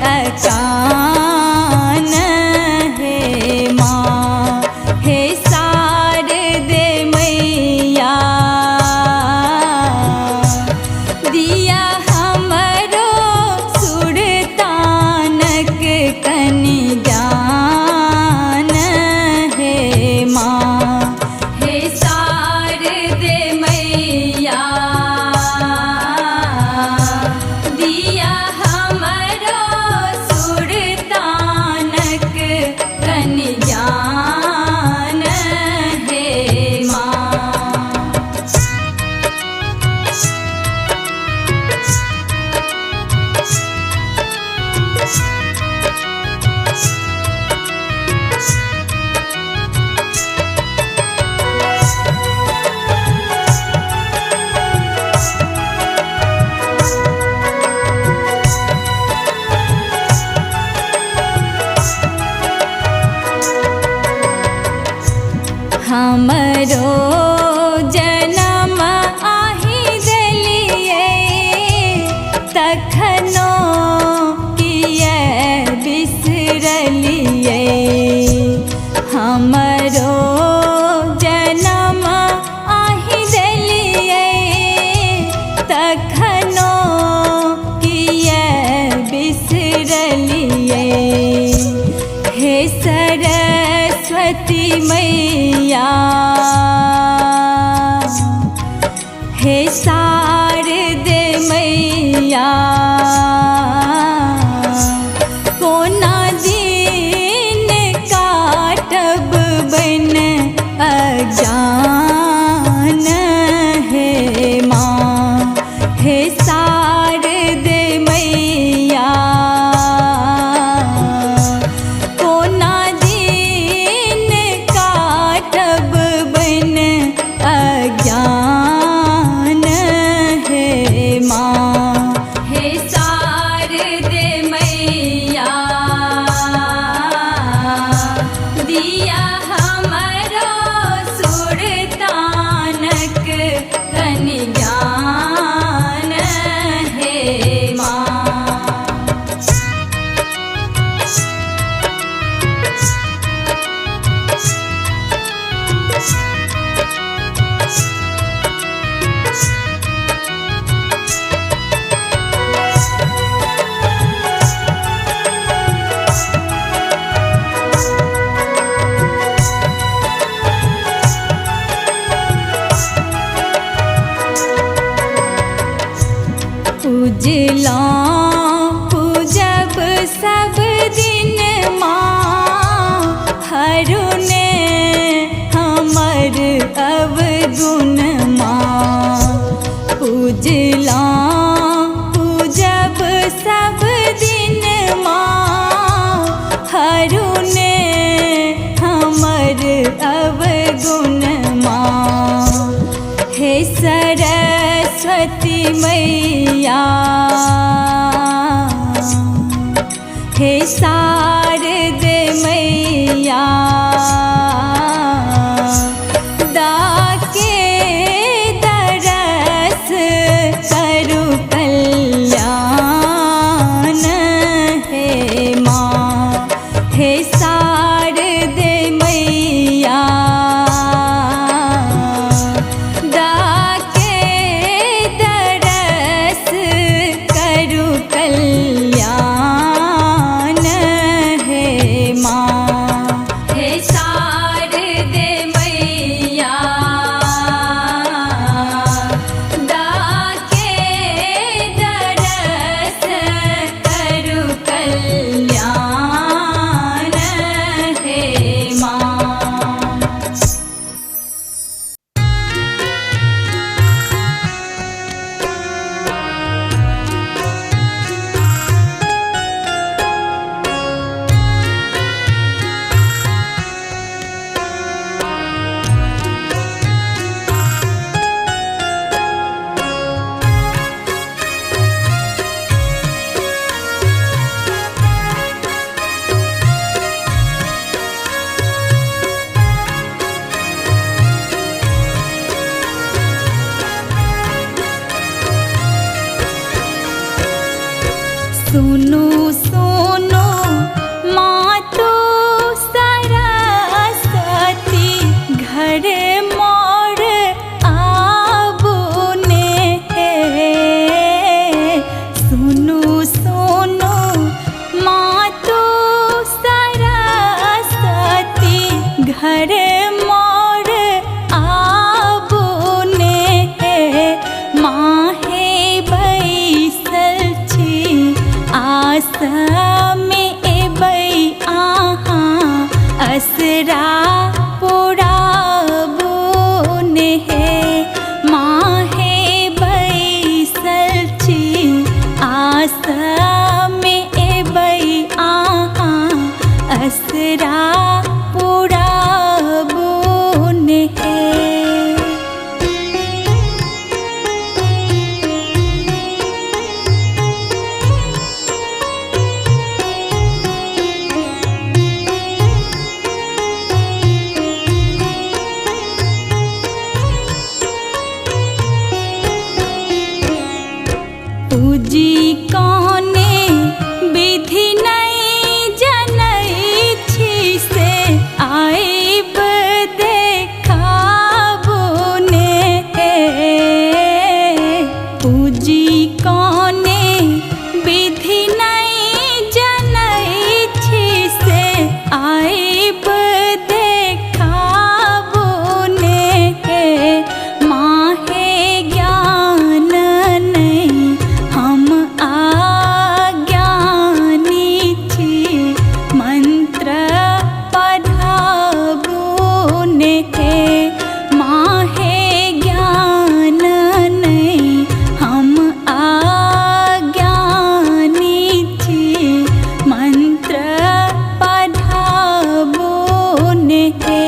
अकान हे माँ, हे शारदे मैया। दिया हमरो सुरतानक कनि ज्ञान हे माँ, हे शारदे मैया। दिया हमरो सुरतानक कनि ज्ञान हे माँ। हमरो जनम आही देलियै तखनो किए बिसरलियै। हमरो जनम आही देलियै तखनो किए बिसरलियै। हे सरस्वती मैया, हे शारदे मैया, कोना दिन काटब बन अजान हे माँ, हे शारदे मैया। कोना दिन काटब बन अज्ञान हे माँ, हे शारदे मैया। दिया हमरो सुरतानक कनि ज्ञान हे माँ। पूजला पूजब सब दिन माँ, हरुने हमर अवगुण माँ। पूजला पूजब सब दिन माँ, हरुने हमर अवगुण माँ। हे सरस्वती मैया, हे शारदे मैया, दाके दरस करु कल्याण हे माँ, हे शारदे मैया। दाके दरस करु कल्याण हे माँ, हे शारदे। नैहर मोर आबू ने हे माहे बैसल छी आस में एबै अहाँ असरा पुराबू ने हे माहे बैसल छी आस में एबै अहाँ असरा पुराबू ने हे। पूजी कोने विधि नहीं जनै छी से आइब देखाबू ने हे। पूजी कोने विधि नहीं जनै छी से आइब देखाबू ने हे माहे ज्ञान नहीं हम अज्ञानी छी मंत्र पढ़ाबू ने हे माहे ज्ञान नहीं हम अज्ञानी छी मंत्र पढ़ाबू ने हे।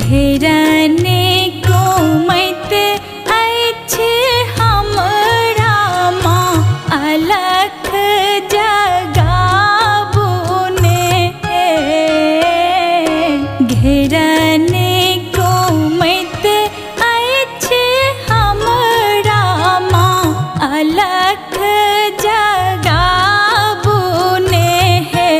घेरने को मत अछि हमरा माँ अलख जगाबू ने हे। घेरने को मत अछि हमरा माँ अलख जगाबू ने हे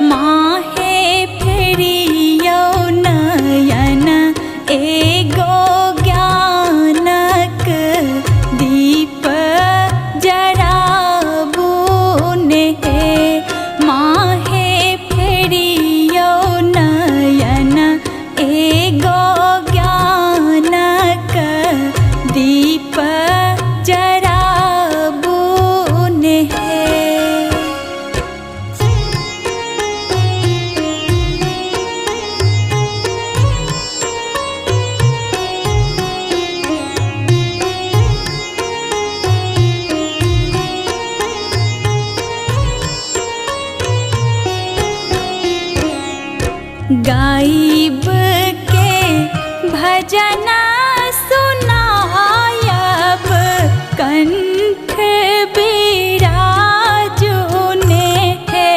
माहे फेरियौ नयन एगो ज्ञानक दीप जराबू ने हे माहे फेरियौ नयन एगो ज्ञानक दीप जराबू ने हे। गाइब के भजना सुनायब कंठ बिराजू ने हे।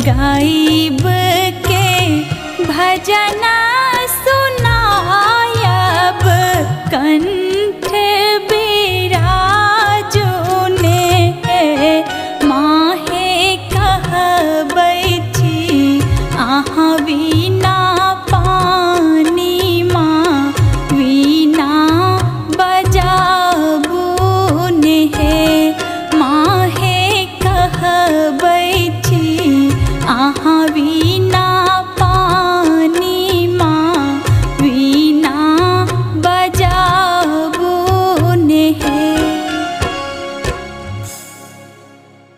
गाइब के भजना सुनायब कंठ बिराजू ने हे माहे कहबै छी अहाँ वीणा पानी माँ वीणा बजाबू ने हे माहे कहबै